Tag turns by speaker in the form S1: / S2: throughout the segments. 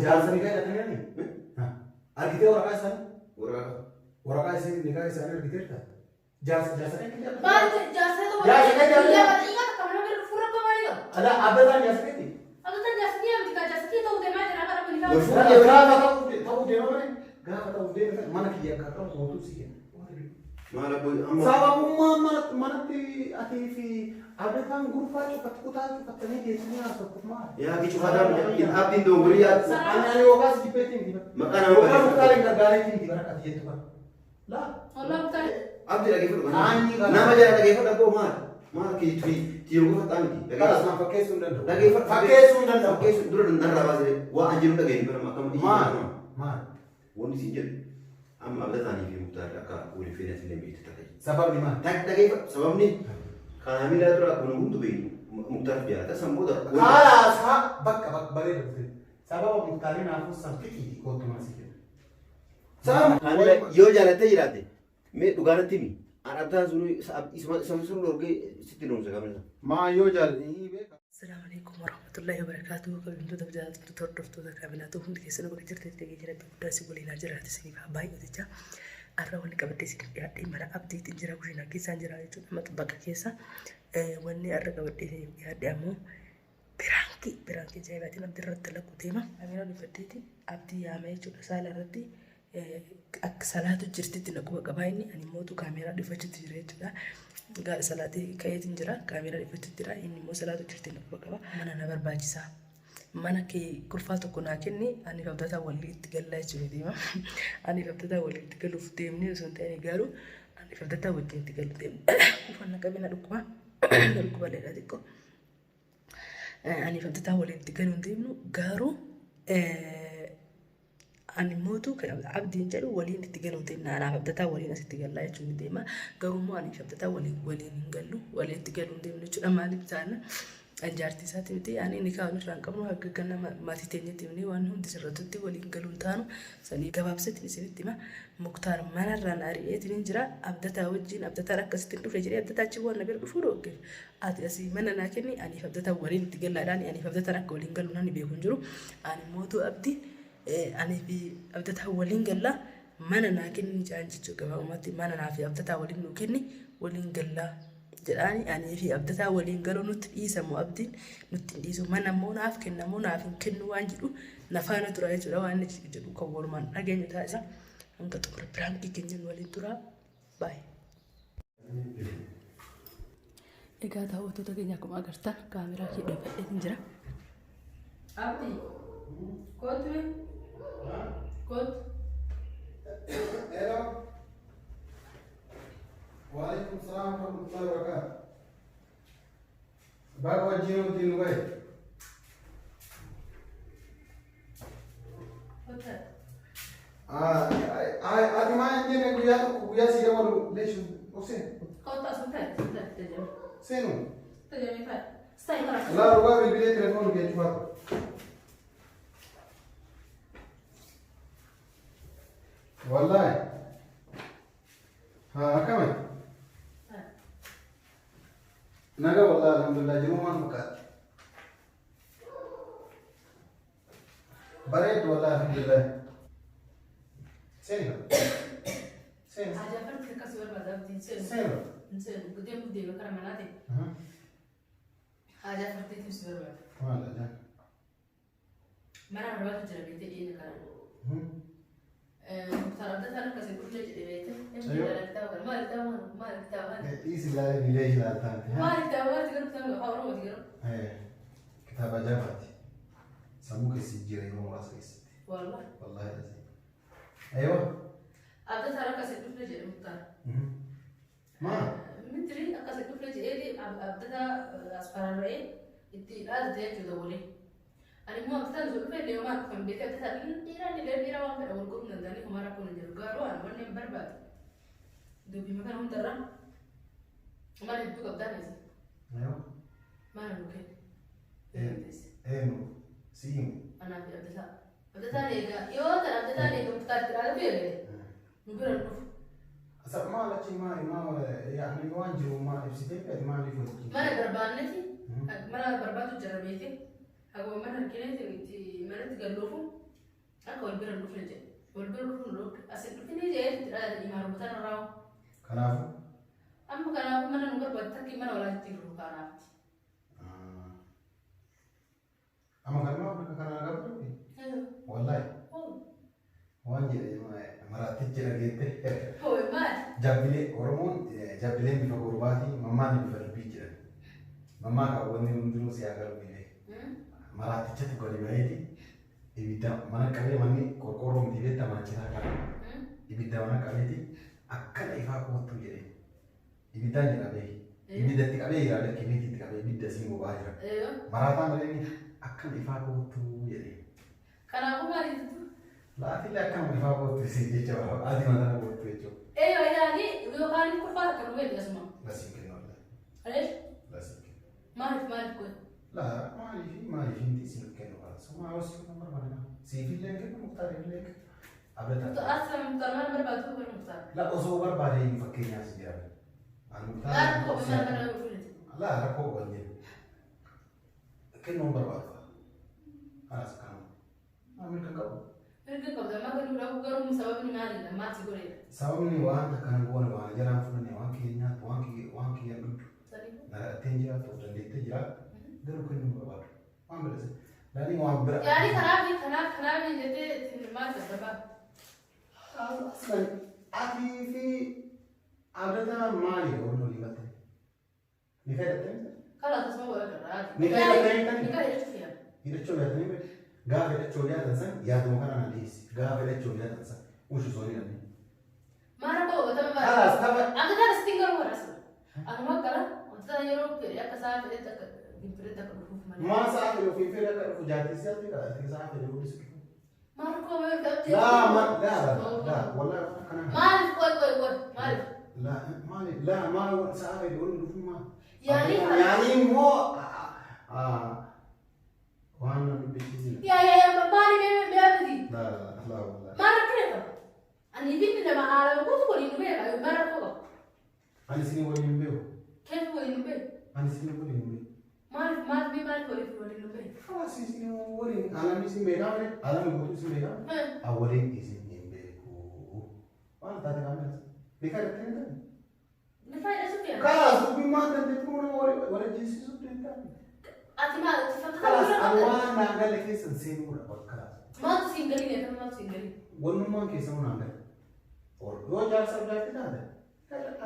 S1: Jaarsa nikaa hidhatanii? Argitee waraqaa isaanii?
S2: Waraqaa qaba.
S1: Waraqaa isin nikaa isaanii argiteerta? Jaarsa jaarsa keetti?
S3: Maal jaarsa ta'uu
S1: Jaarsa keetti
S3: guyyaa baxiiqaa takka mana bira dhufuu rakkoo maalii qaba?
S1: Ala abdataan jaarsa keetti?
S3: Abdataan jaarsa kiyya miti kaa jaarsa kiyya ta'uu deemaa jira bara kun
S2: Wal
S3: kaa.
S2: fuudhee
S1: Gaafa ta'uu deema malee gaafa ta'uu deema mana kiyya akka qabu guutuu si kenna.
S2: Maal abboo amma.
S1: Sababummaa manatti atii fi abdataan gurfaa cufatti kutaa cufattanii teessanii haasoftu maali?
S2: Yaa ki cufataa abdiin doongorii yaa.
S1: Ani yookaas jibbeetti miti bara.
S2: Maqaa nama
S1: Yookaan
S2: barreessa.
S1: muktaaleen gargaareetti miti bara akkati jettu kana. Laa.
S3: Wallah muktaalee.
S2: Abdi dhageeffadhu
S1: Qaanyii
S2: kana.
S1: kana.
S2: Nama jala dhageeffadhu abboo maal? Maal kii tuyi tiyyoo qofa xaa miti.
S1: Kalas naan fakkeessuu hin danda'u.
S2: Dhageeffadhu.
S1: Fakkeessuu hin danda'u.
S2: Fakkeessuu dura narraa baasee waa an jedhu dhageenyu bara akkam
S1: Maal? Maal?
S2: Wanni siin jedhu amma abdataanii fi muktaarri akka waliin feenas illee beektu takka.
S1: Sababni maal?
S2: Dhageeffadhu sababni kaamilaa dura akkuma hundu beeknu muktaar jaalata san booda.
S1: Kaalaas haa bakka bakka bareeda dhufe. Sababa muktaarii naafuu san fixiiti kootu mana si kenna.
S2: Sababa yoo jaalattee jiraatte mee dhugaanatti himi. An abdataan sun isuma sun dhorgee sitti noomsa kaamilaa.
S1: Maa yoo jaalladhi beeka.
S4: Assalamu alaikum warahmatullahi wabarakatuh. Kabajamtoota jaallatamtoota hordoftoota kaamilaatu hundi keessan bakka jirtanitti nageenya rabbii guddaa isin waliin haa jiraatu isiniif haa baay'atu jecha. Har'a wanni qabadhee isiniif dhiyaadhee mana abdiitiin jira kushiinaa keessaan jira jechuudha amma bakka keessa. Wanni har'a qabadhee isiniif dhiyaadhe ammoo piraankii piraankii ajaa'ibaatiin abdii irratti dalaguu deema. Kaameeraa dhufadheeti abdii yaamee jechuudha saala irratti akka salaatu jirtitti na quba qabaa inni ani mootu kaameeraa dhufachuutti jira jechuudha. Gaara salaatee ka'eetiin jira kaameeraa dhufachuutti jira inni immoo salaatu jirti na quba qaba. Mana na barbaachisa. Mana kee kurfaa tokko naa kenni ani abdataa walii itti gallaa jechuudha deema. Ani abdataa walii itti galuuf deemnee osoo hin ta'in garuu ani abdataa wajjin itti galuuf deemne. Uffanna qabina dhukkuba na dhukkuba leedha xiqqoo. Ani abdataa waliin itti galuun deemnu garuu ani mootu abdiin jedhu waliin itti galuun deemna anaaf abdataa waliin asitti gallaa jechuun ni deema garuu immoo aniif abdataa waliin waliin hin gallu waliin itti galuun deemnu jechuudha maaliif taana an jaartii isaati miti ani ni kaa'u irraa hin qabnu haga ganna maatii teenyatti himnee waan hundi sirratutti waliin galuun taanu sanii gabaabseetiin isinitti hima muktaar manarraan ari'eetiin hin jira abdataa wajjin abdataan akkasitti hin dhufe jedhee abdataa achi waan na bira dhufuu dhooggeef Ati asii mana naa kenni aniif abdataan waliin itti gallaadhaan aniif abdataan akka waliin gallu namni beeku hin jiru. Ani mootuu abdi aniif abdataan waliin galla mana naa kenni jaan jechuu gabaabumatti mana naa fi abdataa waliin nuu kenni waliin gallaa jedhaani anii fi abdataa waliin galuu nutti dhiisamu abdiin nutti hin dhiisu mana immoo naaf kennamoo naaf hin kennu waan jedhu na faana tura jechuudha waan inni jedhu kan walumaan dhageenyu taasisa hanga xumura piraankii keenyan waliin tura baay'ee. Egaa daawwattoota keenya akkuma agartan kaameraa kee dhooffadheetiin jira.
S3: Abdi kootu mee kootu.
S1: Hello. Waalaikum salaam wa rahmatullahi wa barakatuh. Baga wajjin wajjin nu gahe. Ati maa hin jenne guyyaa tokko guyyaa si dabalu leeshu obseen.
S3: Kootu asuma taa'e asuma taa'e tajaajilu.
S1: Seenu.
S3: Tajaajilu taa'e. Sitaa'e karaa.
S1: Laa dhugaa bilbilee telefoon kee cufaatu. Wallaahi. Haa akkami? Naga wallaahi alhamdulillah jiruu maal fakkaatti? Bareeddu wallaahi alhamdulillah. Seeni. Seeni.
S3: Ajaa'iba akkasii barbaada abdiin seenu.
S1: Seeni.
S3: Hin seenu. Deemu deema karaa manaatiin. Haajaa fardiitiin si barbaada.
S1: Maal ajaa?
S3: Mana barbaadu jira beektee dhiyeenya kana. Muktaar Abdataan akkasii dhufne jedhe beektee. Maal kitaaba kana? Maal kitaaba maal kitaaba maal?
S1: Dhiisi ilaalee bilee ilaaltaan.
S3: Maal kitaaba maal garuu kitaaba afaan Oromooti garuu.
S1: Kitaaba ajaa'ibaati. Sammuu keessa jijjiira yeroo muraasa keessatti.
S3: Wallahi.
S1: Wallaahi lazii. Aywa.
S3: Abdataan akkasii dhufne jedhe Muktaar.
S1: Maa?
S3: Mitiri akkasii dhufne jedhee abdataa as fararra'ee itti dhaadate jechuudha waliin. Ani immoo abdataan osoo dhufee illee homaa dhufan beekee abdataan dhiiraa illee dhiira waan fedha wal godhuu danda'anii homaa rakkoon hin jiru. Garuu ani wanni hin barbaadu. Dubbii kana hundarraa mana hedduu qabdaa keessa.
S1: Aywa.
S3: Mana nuu kenni.
S1: Eenyu? Si'imu.
S3: Anaa fi abdataa. Abdataan eegaa yoo ta'an abdataan eegaa muktaar itti dhaadatu eegale. Nu bira hin dhufu.
S1: Asa maal achi maali maa yaani waan jiru maa ibsitee ati maaliif wajjin?
S3: Mana barbaanneti mana barbaadu jira beekte. Haguma mana argineetiin itti manatti galluufu akka wal bira hin dhufne jedhe. Wal bira dhufuun dhorke. As hin dhufinii jedhee itti dhaadate imaanuma tanarraa.
S1: Kanaafuu.
S3: Amma kanaafuu mana nu barbaadu takki mana walaa jijjiirru kanaafti.
S1: Amma kanuma bakka kanaa qabdu. Wallaahi waan jedhe maraattichi dhageette.
S3: Hooy maali?
S1: Jabbilee Oromoon jabbileen bifa gorbaatii mammaanni bifa dubbii jedhan. Mammaa kaawwanni hundinuu si haa galu biyye. Maraattichatu gadi baheeti ibidda mana qabee manni qorqoorroo miti beektaa mana citaa kana. Ibidda mana qabeeti akkana ifaa koottuu jedhee. Ibiddaan jira beeki. Ibidda itti qabee jira beeki kibiitii itti qabee ibidda siin boba'aa jira. Maraataa malee ni akkana ifaa koottuu jedhee.
S3: Kanaafuu maali jettu?
S1: Laatillee akkanuma ifaa koottu isin jecha adii mataa koottu jechuudha.
S3: Eeyyoo yaani yookaan kurfaa takka nu beekti asuma.
S1: Lasiin kennu wallahi.
S3: Aleesh
S1: Lasiin kennu.
S3: maaliif maaliif godhe?
S1: Laa maaliif maaliif hinti isin kennu karaa. Sumaa yoo si kennu barbaada. Siifillee kennu muktaarillee kennu. Abdataa.
S3: Asuma muktaar maal barbaadu bara muktaar?
S1: La osoo barbaade iyyuu fakkeenyaaf si jedhame. Ani
S3: Maal
S1: muktaar.
S3: kophee maal mana dhufne?
S1: La rakkoo qaban jedhu. Kennuun barbaadu. Kanas kanuma. Mirga qabu.
S3: Mirga qabda amma garuu dhabu garuu sababni maalidha? Maal si godheedha?
S1: Sababni waan kana goone waan jalaan fudhanne waan kiyya nyaattu waan kiyya waan kiyya dhugdu
S3: Saniifuu.
S1: na dhadhattee jiraattu of dandeettee jiraattu garuu kennuu barbaadu. Waan bira Laani waan bira.
S3: Yaani kanaaf kanaaf kanaaf jettee ittiin maal dadhabaa?
S1: Aslan atii fi abdataa maali wanni walii galte? Ni fayyadattee?
S3: Karaa tasuma wal agarraa.
S1: Ni fayyadattee?
S3: Ni fayyadachuu yaala.
S1: Hidhachuu yaadanii beeku. Gaafa hidhachuu yaatan san yaaduma kana na dhiyeessi. Gaafa hidhachuu yaatan san ushu soonii dhabne.
S3: Maal rakkoo hubatama baay'ee.
S1: Kalaas tapha.
S3: Abdataan asitti garuu warra Anuma gara abdataan yeroo fedhe akka isaa fedhetti akka hin fedhetti akka dhufuuf malee.
S1: Maa sa'a fedhe ofii fedhe akka dhufu jaartii si'aatti kadhatee sa'a fedhe oolisi dhufu.
S3: Maal rakkoo hubatama
S1: Laa ma laa laa wallaahi waan akkanaa.
S3: Maaliif qoy qoy qoy maaliif?
S1: Laa maali laa maal sa'a fedhe oolli dhufu maal?
S3: Yaani
S1: Yaani immoo waan na dubbisiisina.
S3: Yaa yaa yaa maali mee mee miti?
S1: Laa laa laa wallaahi.
S3: Maal rakkoo qaba? Ani finni nama haala guutuu waliin nu beeka maal rakkoo qaba?
S1: Ani isin waliin hin beeku.
S3: Keef waliin nu beeku?
S1: Ani isin waliin hin beeku.
S3: Maaliif maaliif mee maaliif waliin waliin nu beeku?
S1: Hawaasni isin waliin alamni isin beekaa malee alamni guutuu isin beekaa. Awwaliin isin hin beeku. Waan taate kaamilas. Beekaa jettee hin taane.
S3: Ni fayyadachuu yaala.
S1: Kalaas dubbii dandeettii nama walajjeesisuu danda'a.
S3: Ati maal ati
S1: Kalaas
S3: fakkaata
S1: ani waan naan galle keessa hin seenuudha bakka kalaas.
S3: Maaltu siin galiin eegamu maaltu siin galiin?
S1: Wannummaan keessa naan galle. Yoo jaarsa jaarti taate.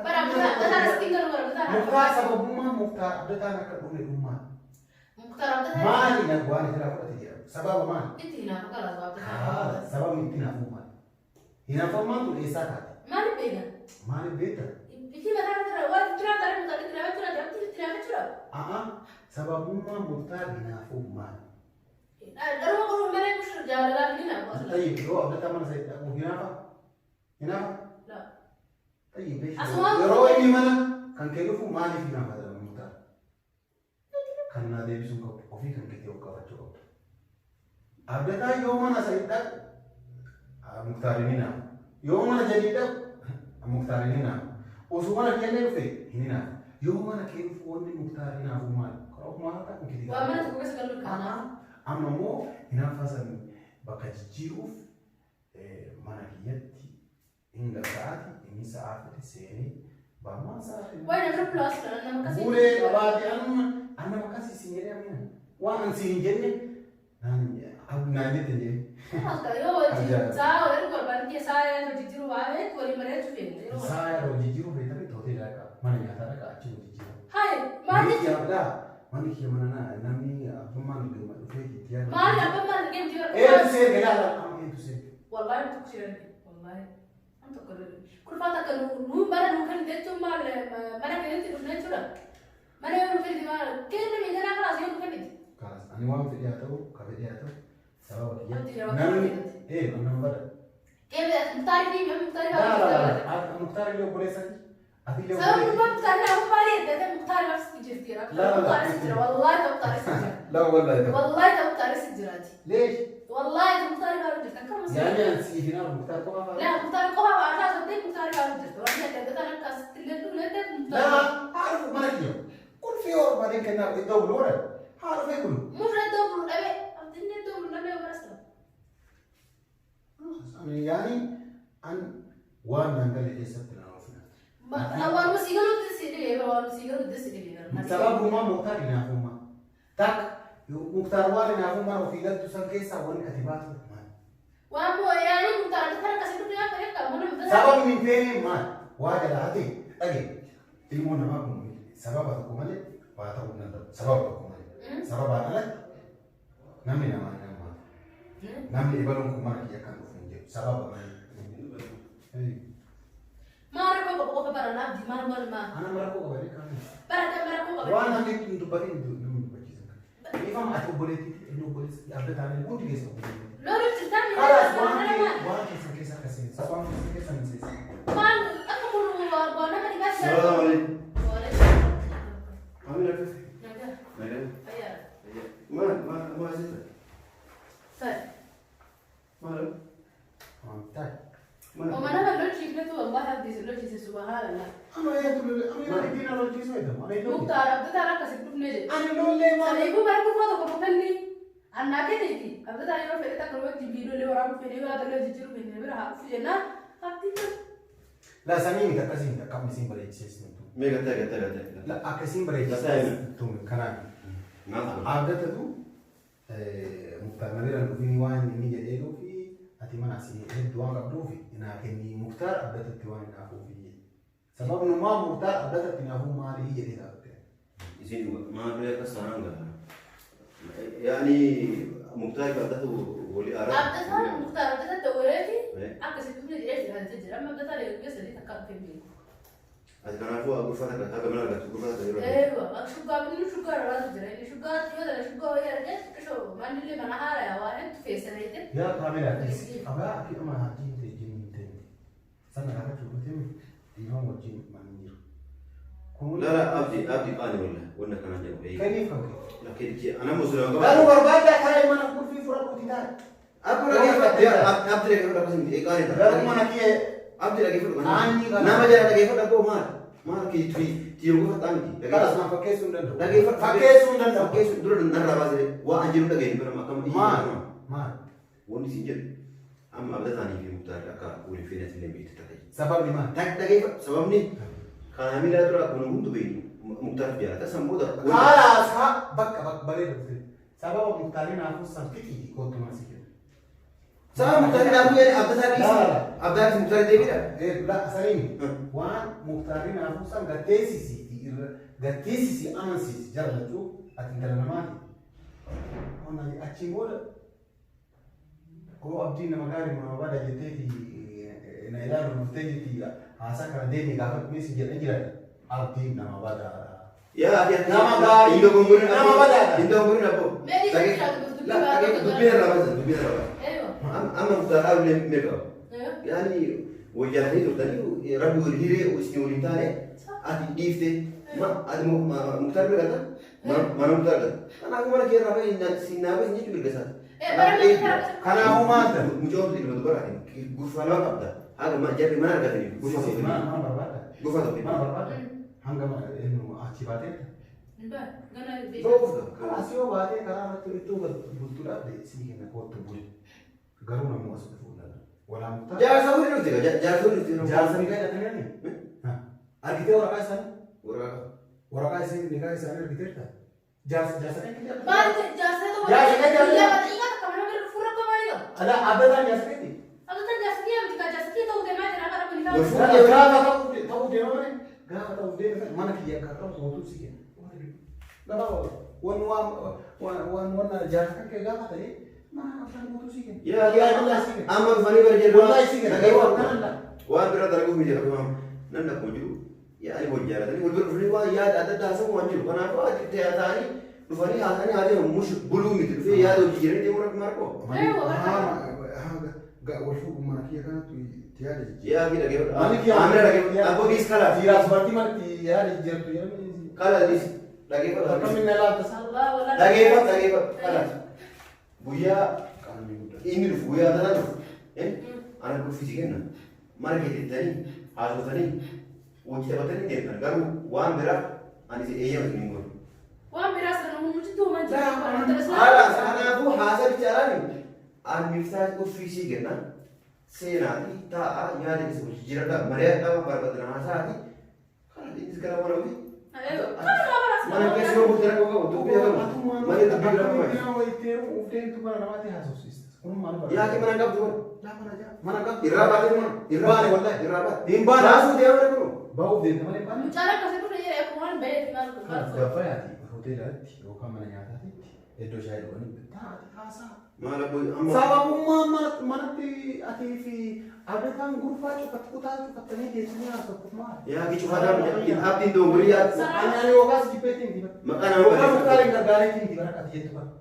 S3: Bara abdataan asitti garuu bara abdataan.
S1: Muktaar sababummaa muktaar abdataan akka dhumne dhummaa.
S3: Muktaar abdataan.
S1: Maali na waan irraa fudhate jedhamu? Sababa maali?
S3: Itti hinaafa kalaas abdataan.
S1: Kaala sababni itti hinaafuu maali? Hinaafammaan tun eessaa kaate?
S3: Maaliif beekan?
S1: Maaliif beekta?
S3: Bifti mataa irra waan jira tarii muktaar itti hinaafa jira abdi itti hinaafa jira.
S1: A'a sababummaa muktaar hinaafuu maali?
S3: Garuu garuu malee kushur jaalalaa hin hinaafu asla.
S1: Tayyib yoo abdataa mana isa dhaqu hinaafa? Hinaafa?
S3: La.
S1: Tayyib beeku.
S3: Asumaan-
S1: Yeroo inni mana kan kee dhufu maaliif hinaafa jedhama muktaar? Kan naa deebisuu qabu ofii kan keetii of qabachuu qabdu. Abdataa yoo mana isa dhaqu muktaar hin hinaafu. Yoo mana jedhii dhaqu muktaar hin hinaafu. Osoo mana keellee dhufe hin hinaafu. Yoo mana kee dhufu wanni muktaar hinaafu maali? Karaa ofumaa kan keetii
S3: Waan mana tokko keessa galuun kanaaf.
S1: Amma immoo hinaaffaa san bakka jijjiiruuf mana kiyyatti hin galcha'aati inni sa'aa fedhe seenee baammaan sa'aa fedhe.
S3: Wayi namni plus kana nama akkasii.
S1: Bulee qabaate amma amma akkasii siin jedhee amina waan an siin hin jenne naan naan jette hin jenne.
S3: Yoo wajjin saa waliin barbaadne saa yeroo jijjiiruu waa beektu waliin mari'achuu feena. Yeroo
S1: Saa yeroo jijjiiruu feetanii hoteela dhaqaa mana nyaataa dhaqaa achi jijjiiruu.
S3: Hayi maal jechuudha?
S1: Manni kiyya mana namni abbummaan dhufee itti yaadu.
S3: Maal abbaan maal argee miti yeroo.
S1: Eenyu seerge laala amma eenyu seerge.
S3: Wallahi tokko si darbe wallahi an tokko darbe. Kurfaa takka nu bara nu kan jechuun maal mana keenyatti dhufne jechuudha. Mana yoo nu fedhi maal kenna miidhanaa kalaas yoo nu fedhi.
S1: Kaas ani waan fedhii haa ta'u ka fedhii haa ta'u sababa
S3: Abdi
S1: kiyya
S3: yeroo
S1: namni
S3: akkana
S1: ee nama bada.
S3: Keemee muktaari fi muktaari
S1: Laa laa
S3: baa.
S1: laa muktaar illee obboleessa ati illee
S3: Sababni
S1: obboleessa.
S3: dubbaa muktaari naa maali edda muktaari baafsi jirti
S1: La, la, la.
S3: muktaari si jira wallahi muktaari si jira
S1: Laa wallahi ta'u.
S3: wallahi muktaari si jiraati
S1: Leesh
S3: wallahi muktaari baa jirti akkama si
S1: yaani an siif hin hafu muktaar qofa fa'a.
S3: La muktaari qofa baa isaa soddee muktaari baa jirti wanni adda adda kan akka asitti illee dhufne muktaari.
S1: Laa haadha mana kiyya qulfii yoo barbaadeen kennaaf iddoo bulu godhan haadha fee bulu.
S3: Mufra iddoo bulu dhabe
S1: Yaani an waan naan galle keessatti na oofna.
S3: Waan si galuutti si dhibee waan si galuutti si dhibee.
S1: Sababummaa Muktaar hinaafummaa. Takka Muktaar waan hinaafummaan ofii galtu san keessaa wanni ati baatu maal?
S3: Waan moo yaani Muktaar abdataan akkasii dhufne akka akka mana abdataa.
S1: Sababni hin feene maal? Waa jala hate dhage ilmoo namaa kun sababa tokko malee waa ta'uu hin danda'u. Sababa tokko malee. Sababaan alatti namni namaa hin hammaatu. Namni ibaluun kun mana kiyya kan dhufu hin jiru. Sababa malee.
S3: Maal rakkoo qabu qofa bara abdii maal maal maal.
S1: Ana rakkoo qaba jedhee kan
S3: Bara kan rakkoo qaba.
S1: waan namni hin dubbatin namni dubbachiisan. Ifama ati obboleettii inni obboleessi abdataan hundi keessa obboleettii.
S3: Looluuf jirtaan
S1: Kalaas waan keessan keessa akka seensa. Waan keessan keessa hin seensa.
S3: Maal akka kun waan nama dhibaa jira.
S2: Salaamu alaikum. Amina akkas.
S3: Nagaa.
S2: Nagaa.
S3: Fayyaa.
S2: Maal maal maal sitta?
S3: Fa'i.
S2: Maal
S1: Waan taa'e.
S2: maal?
S3: Oma nama lolchiifnetu wallahi abdii si lolchiise subhaanallah.
S1: Ama eetu lollee ama ittiin lolchiisuu eegamu. Ana lollee.
S3: Muktaar abdataan akkasii dhufne jedhe.
S1: Ani lollee maal?
S3: Saniifuu bara kurfoo tokko kutanni annaa kenneeti. Abdataan yeroo fedhe takka wajjin viidiyoolee waraabuu fedhe yoo adallee jijjiiruu fedhe bira haa dhufu jennaan abdii kan.
S1: La sanii miti akkasii miti akkam isiin bareechisees nutu.
S2: Mee gattee gattee gattee.
S1: La akkasiin bareechisees tun kanaan.
S2: Maal ta'u?
S1: Abdatatu Muktaar na bira dhufini waan inni jedheeruufi ati mana asii hedduu waan qabduufi naa kenni Muktaar abdatatti waan hinaafuufi jedhe. Sababnummaa Muktaar abdatatti hinaafuu maalii jedhee gaafate.
S2: Isin maal bira akkas taanaan gaha. Yaani Muktaar abdatu walii aaraa.
S3: Abdataan Muktaar abdataan dawwaleeti akkasii dhufne jedhee jira jira. Amma abdataan eeguu sadii takka dhufee beeku.
S2: Ati kanaafuu gurfaa takka haga mana argattu gurfaa takka yeroo.
S3: Eewa shuggaa inni shuggaa irraatu jira. Inni shuggaa yoo ta'e shuggaa wayii argee xiqqishoo mannillee mana haara yaa waan hedduu feessaniitti.
S1: Yaa kaamela abaa akki ama hajii hin ta'e jinni hin ta'e. Sana gaafachuu dhufte dhiifama wajjin manni jiru. Kun
S2: Lala abdi abdi qaani walla wanna kanaan jedhu.
S1: kenniif kan kee.
S2: Lakkee ana musliima
S1: Garuu barbaaddaa taa'ee mana qulfii fudhadhuuti taa'e.
S2: Abdi dhaggeeffadhu abdi dhaggeeffadhu akkasuma qaani ta'a.
S1: Garuu mana kiyya
S2: Abdi dhaggeeffadhu
S1: Qaanii kana.
S2: nama jala dhaggeeffadhu abboo maal maal kee tuyi tiyo qofa miti.
S1: Kalas naan fakkeessuu hin danda'u.
S2: Dhaggeeffadhu
S1: Fakkeessuu hin danda'u.
S2: Fakkeessuu dura narraa baasee waa an jedhu dhageenyu bara akkam
S1: Maal? Maal?
S2: Wanni isin jedhu amma abdataanii fi Muktaar akka waliin feenas illee beektu ta'a.
S1: Sababni maal?
S2: Dhaggeeffadhu sababni kaamilaa dura akkuma hundu beeknu Muktaar jaalata san booda.
S1: Kaalaas haa bakka bakka bareeda dhufe. Sababa Muktaarii naafuu san fixii kootu mana si kenna.
S2: Sababa Muktaarii naafuu jedhe abdataa dhiisi. Abdataa dhiisi Muktaar deebiidha.
S1: La saniin waan Muktaarii naafuu san gatteessisi irra gatteessisi amansiisi jara lachuu ati intala namaati. Qonna achiin booda koo abdiin nama gaarii nama bada jetteeti na ilaalu dhuftee jetti haasaa kana deemee gaafa kunis jedhan jiran abdiin nama badaadha.
S2: Yaa ati
S1: Nama gaarii.
S2: Hin dogongorin
S1: Nama badaadha.
S2: Hin dogongorin abboo.
S3: Mee dhiisa
S2: Dubbiin irraa baasa dubbiin irraa baasa.
S3: Eewa.
S2: Amma Muktaar dhaabulee mirga qaba.
S3: Eewa.
S2: Yaani wajjaalanii turtanii rabbi wal hiree isin waliin taane ati dhiifte ma ati Muktaar bira galta mana Muktaar galta. Kanaafuu mana kee irraa bahi si naafas hin jechuun mirga isaati.
S3: Bara mana
S1: Kanaafuu maal ta'e?
S2: Mucaan ilma dubaraati gurfaa lama qabda. Haga jarri mana argatanii gurfaa tokko
S1: Mana mana barbaada.
S2: gurfaa tokko.
S1: Mana barbaada. Hanga achi baatee.
S3: Gana
S2: Ba'uuf qaba.
S1: Karaa yoo baatee karaa irratti ittoo bultuu dhabde sii kenna kootu buli. Garuu namuu as dhufuu danda'a. Walaa Muktaar.
S2: Jaarsa waliin dhufte jaarsa waliin dhufte.
S1: Jaarsa ni gaadhatanii argitee waraqaa isaanii?
S2: Waraqaa.
S1: Waraqaa isin nikaa isaanii argiteerta? Jaarsa jaarsa kan kitee?
S3: Maal jaarsa ta'uu
S1: Jaarsa kan jaarsa.
S3: Lama xiqqaa takka mana bira dhufuu rakkoo maalii qaba?
S1: Ala abdataan jaarsa keeti?
S3: Abdataan jaarsa kiyya miti kaa jaarsa kiyya ta'uu deemaa jira bara kun
S2: Wal
S3: kaa.
S2: fuudhee
S1: Gaafa ta'uu deema malee gaafa ta'uu deema mana kiyya akka qabu mootuu si kenna. Gabaa waan waan waan waan jaarsa kan kee gaafa ta'e mana abdaan mootuu si kenna.
S2: Yaa
S1: Yaa si kenna.
S2: amma dhufanii bara jedhu.
S1: Wallahi si kenna.
S2: Dhaggeeffadhu. Waan bira dalaguuf miti akkuma nan akkuma jiru yaani wal jaalatanii wal bira dhufanii waan yaada adda addaa haasa'u waan jiru. Kanaafuu ati ta'anii dhufanii haasa'anii haa deemu mush buluu miti dhufee yaada hojii jiranii deemuu rakki marqoo.
S1: Wal fuudhu mana kiyya kanatti itti yaada jijjiirra.
S2: Yaa fi dhaggeeffadhu.
S1: Manni kiyya
S2: Amina dhaggeeffadhu. Abboo dhiis kalaa.
S1: Dhiiraaf dubartii manatti yaada jijjiirtu jedhanii.
S2: Kalaa dhiis. Dhaggeeffadhu.
S1: Akkamiin na laata isaa?
S3: Allah wallah.
S2: Dhaggeeffadhu dhaggeeffadhu. Kalaa. Guyyaa
S1: Qaamni guddaa.
S2: inni dhufu guyyaa tanaa dhufu. Ana kuffisi kenna. Mana kee teettanii haasofanii hojii taphatanii deemtan garuu waan biraa ani si eeyyama isin hin godhu.
S3: Waan biraa sana mucittuu uumaa jira.
S2: Haala kanaafuu haasa bichaadhaan ani miftaa kuffisii kenna. Seenaati taa'aa yaada keessa jijjiiradhaa mari'adhaa waan barbaadan haasaati. Kana innis gara mana ofii. Mana keessa yoo bultii rakkoo qabu dubbii qabu. Mana dubbii biraa qabu. Yaa mana qabdu
S1: Mana qabdu.
S2: Irraa baatee mana.
S1: Irraa baane wallahi.
S2: Irraa baate.
S1: Hin baane.
S2: Baasuu deema mana kun.
S1: Bahuuf deemte malee baane.
S3: Mucaan akkasii dhufne jedhee akkuma waan baheeti maal kun maal kun.
S1: Gabbayaati hoteelatti yookaan mana nyaataatti iddoo shaayii dhuganii taa'ati haasaa.
S2: Maal abboo amma.
S1: Sababummaa manatti atii fi abdataan gurfaa cufatte kutaa cufattanii teessanii haasoftu maali?
S2: Yaa ki cufataa abdiin doongorii yaa.
S1: Ani yookaas jibbeetiin miti.
S2: Maqaa nama
S1: Yookaan
S2: barreessa.
S1: muktaaleen gargaareetiin miti bara ati jettu kana.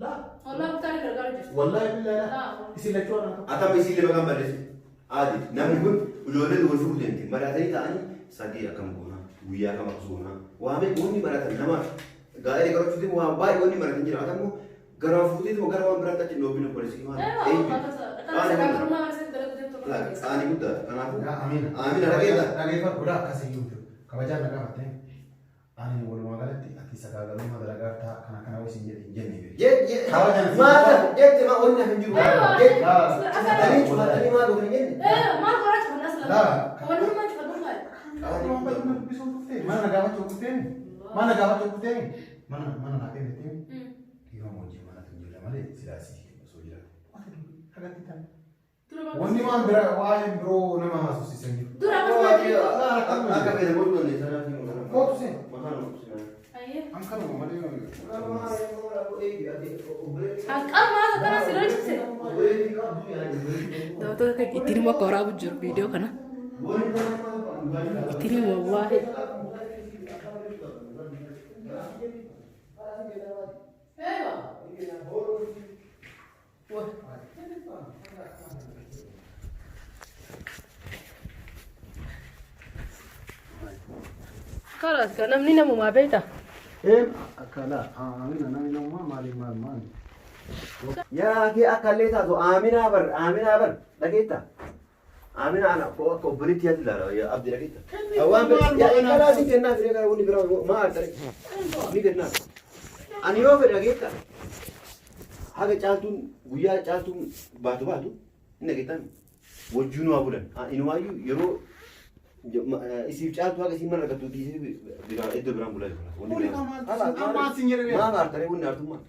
S1: Laa.
S3: Wallah mucaan gargaaru jirti.
S1: Wallaahi billaahi laa. Isin lachuu anaa tokko.
S2: Atam isii lama kan barreessu. Adi namni kun ijoolleen wal fuudhu deemti. Mari'atanii ta'anii sadii akkam goona guyyaa kam akkas goona. Waa meeqa wanni mari'atan nama gaa'ela qabachuutiin waa baay'ee wanni mari'atan jira. Atammoo gara fuuteetuma gara waan biraatti achi dhoobina poolisii maal? Qaanii guddaadha. Kanaafuu
S1: Amiina.
S2: Amiina dhageessa.
S1: Dhageeffadhu godhaa akkasiyyuu jiru. Kabajaan na gaafatte. Ani walumaa galatti ati sagaagalummaa dalagaa ta'a kana kana wayii jedhe hin jenne beeku.
S2: Maata jette maa wanni hafe hin jiru. Cufatanii cufatanii maal gootanii jenne?
S3: Maal qoraa cufannas lama.
S1: Laa.
S3: Wanni cufadhu maali?
S1: Waan baay'ee mana dubbisuu dhuftee mana na gaafachuu dhuftee mana gaafachuu dhuftee mana mana naa kennite dhiifama hojii manatu hin jira malee silaasii kennu osoo jiraate. Hagatti ta'e. Wanni waan bira waa'een biroo nama haasofsiisan jiru.
S3: Dura akkasuma
S2: Akka fedhe godhuu dandeessa naaf himu kana.
S1: Kootu seen.
S2: Mataan oomishina.
S1: An kanuma malee.
S3: Hanqalmaa akkana si lolchise. Daawwattoota keenya ittiin immoo akka waraabu jiru viidiyoo kana. Ittiin immoo waa'ee. Kalas kan namni namumaa beekta.
S1: Een akkala amina namni namumaa maaliif maal maal.
S2: Yaa kee akka illee taatu Aaminaa bar Aaminaa bar dhageetta. Aaminaa ana akka obboleetti yaadu ilaala yaa abdi dhageetta. Waan biraa yaa kalaa si kennaa firee kana wanni biraa maa argare ni kennaa. Ani yoo fedhe dhageetta. Haga caaltuun guyyaa caaltuun baatu baatu hin dhageettaan wajjin waa bulan. Inumaayyuu yeroo isiif caaltu haga isiin mana argattu dhiisee biraa iddoo biraan bulaa jiru.
S1: Kuni maal siin jedhee?
S2: Maaf argare wanni artummaa?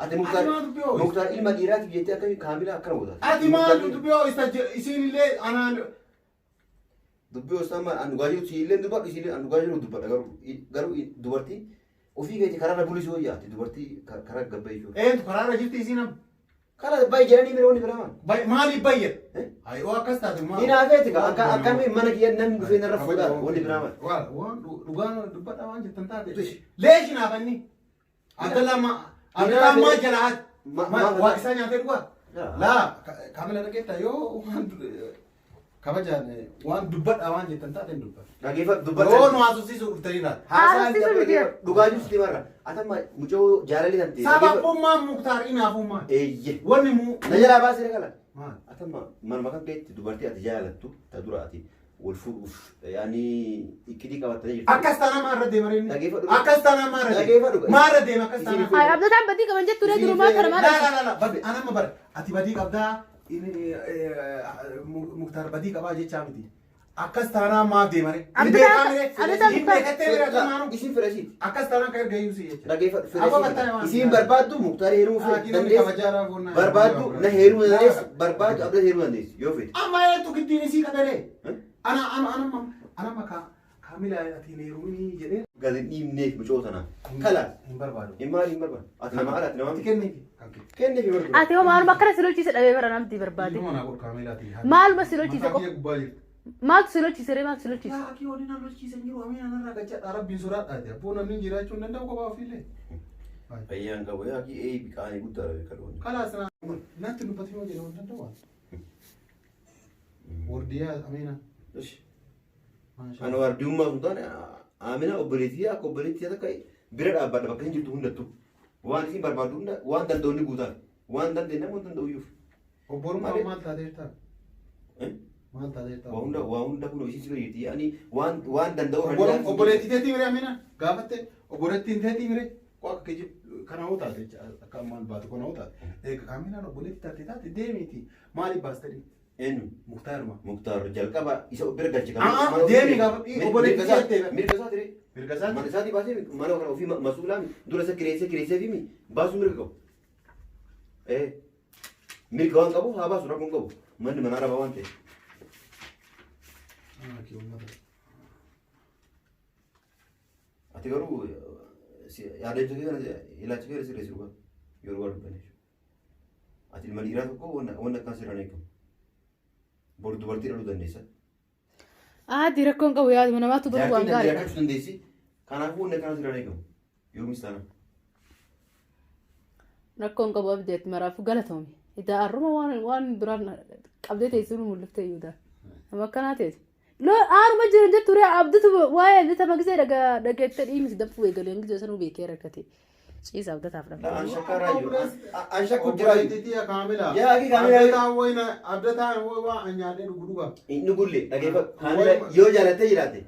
S2: Ati
S1: Ati
S2: Muktaar
S1: maal dubbii ho'iste?
S2: Muktaar ilma dhiiraatiif jettee akkamii kaamilaa akkana goota?
S1: Ati maal dubbii ho'ista isiin illee anaan
S2: Dubbii ho'istaa maal an dhugaa jiru siillee dubbadhu isiillee an dhugaa jiru dubbadha garuu garuu dubartii ofii keetii karaarra bulisuu wayyaa ati dubartii karaa gabba jechuudha.
S1: eentu karaarra jirti isiin amma.
S2: Karaa baay'ee jedhanii bira wanni biraa maal?
S1: Maaliif bayyata? Ayoo akkas taate maal?
S2: Hinaafeeti kaa akka akkamii mana kiyya namni dhufee narra fuudhaa wanni biraa maal?
S1: Waan waan dhugaan dubbadha waan jettan taate. Leeshi naafanni. Abdallaa ma Abdallaa maa jala haati. Waa isaa nyaatee dhugaa? Laa kaamila dhageetta yoo waan kabajaan waan dubbadha waan jettan taate hin dubbadha.
S2: Dhageeffadhu dubbadha.
S1: Yoo nu haasofsiisuu dhuftanii laata.
S2: Haasaan dhugaa jirtu sitti Atamma mucoo jaalalli kan ta'e.
S1: Sababummaan Muktaar inaafummaan.
S2: Eeyye.
S1: Wanni muu.
S2: Na jalaa baasee kala.
S1: Maal?
S2: Atamma manuma kan keetti dubartii ati jaalattu ta dura ati wal fuudhuuf yaani iqqidii qabattanii jirtu.
S1: Akkas taanaan maal irra deema reenni?
S2: Dhageeffadhu.
S1: Akkas taanaan maal irra deema?
S2: Dhageeffadhu.
S1: Maal irra deema akkas taanaan?
S3: Ay, abdataan badii qaban jettu dha durumaa kana maal?
S1: Laa laa laa badi anamma bara ati badii qabdaa inni Muktaar badii qabaa jechaa miti. Akkas taanaan maaf deema ree? Hin beekaa miree?
S3: Abdataan
S1: Hin beekattee miree ati maanu?
S2: Isin fedhasiiti.
S1: Akkas taanaan kan erga iyyuu si jecha.
S2: Dhageeffadhu
S1: Aboo kattaa
S2: fedhasiiti.
S1: waan.
S2: Isin barbaaddu Muktaar heerumuu
S1: Ah,
S2: fedhi
S1: namni
S2: dandeessi.
S1: kabajaadhaa boonnaa.
S2: Barbaaddu na heerumuu dandeessi. Barbaaddu abdata heerumuu dandeessi yoo fedhe.
S1: Amma eentu giddiin isii qabelee? Ana ana anamma anamma ka kaamila ati hin heeruminii jedhee.
S2: Gadi hin dhiibneef mucoo tanaa. Kala.
S1: Hin barbaadu.
S2: Hin maali hin barbaadu. Ati nama ala ati nama
S1: Ati
S2: miti.
S1: kenniifi. Kan kee.
S2: Kenniifi barbaadu.
S3: Ati hoo maaluma akkana si lolchiise dhabee bara namti barbaade.
S1: Ilmoo naa godhu kaamila ati.
S3: Maaluma si lolchiise
S1: Mataa
S3: qofa?
S1: kiyya gubbaa jirti.
S3: Maaltu si lolchiise ree maaltu si lolchiise?
S1: Yaa akii waliin na lolchiisan jiru amiin anarraa gajjadha rabbiin sodaadha jedha. Boo namni jiraachuu hin danda'u kophaa ofiillee.
S2: Fayyaan qabu yaa akii eebi qaanii guddaadha beekalu.
S1: Kalaas na natti dubbatu yoo jedhamu hin danda'u. Wardiyaa amiina.
S2: Ana waardiyummaa sun taane Amina obboleettii akka obboleettii takka bira dhaabbadha bakka hin jirtu hundattu. Waan isin barbaaddu hunda waan danda'u ni guutaaf. Waan dandeenye nama danda'u iyyuuf.
S1: Obborummaa maal taateerta? Maal taateerta?
S2: Waa hunda waa hunda kun ishii si bira jirti. Yaani waan waan danda'u
S1: Obboleettii teetii mire Amina gaafatte obboleettiin teetii mire koo akka kijib kana hoo taate akka maal baatu kana hoo taate eega kaaminaan obboleettii taate taate deemiiti maaliif baastanii?
S2: Eenyu?
S1: Muktaaruma.
S2: Muktaar jalqaba isa bira galche kan.
S1: Ah, deemi gaafa obboleettii jettee.
S2: Mirga isaa ture.
S1: Mirga isaati.
S2: Mana isaatii baasee mana kana ofii masuulaa dura isa kireessee kireessee fi baasuu mirga qabu. Eh, mirga waan qabuuf haa baasu rakkoon qabu. Manni mana arabaa waan ta'eef.
S1: Ah, kee uummata.
S2: Ati garuu yaada ibsa kee kana ilaalcha kee sirreessi dhugaa yeroo waa dubbanne jechuudha. Ati ilma dhiiraa tokko wanna akkaan sirraan eegamu. Boru dubartii dhaluu dandeessa.
S3: Aaddi rakkoon qabu yaaduma namaatu baruu waan
S2: Jaartiin
S3: gaariidha.
S2: rakkachuu dandeessi. Kanaafuu wanni akkaan sirraan eegamu. Yoomis taana.
S3: Rakkoon qabu abdeetti maraafuu galatoomi. Idaa arruma waan waan duraan qabdee teessuu nu mul'iftee iyyuu Nama akkanaa teessu. Loo aaruma jiran jettu ree abditu waa'ee abdita magisee dhageette dhiimsi danfuu eegalee gisee sanuu beekee rakkate. Ciisa abdataaf dhabde.
S2: An shakkaa raayyuu. An shakku jiraayyuu.
S1: Obboleettii kaamila.
S2: Yaa akii kaamila.
S1: Abdataan wayina abdataan wayi waa an nyaadhee dhugu dhuga.
S2: Inni gulle dhageeffadhu. Kaamila yoo jaalattee jiraatte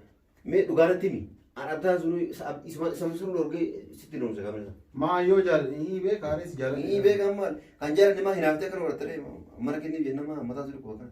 S2: mee dhugaanatti himi. An abdaan sunuu isa sunuu dhorgee sitti nuumsa kaamila.
S1: Maa yoo jaalladhe ni beeka anis jaalladhe.
S2: Ni beekan maal kan jaalanne maa hinaaftee akkana godhattee mana kenniif jenna maa mataa si dhukkuba kana.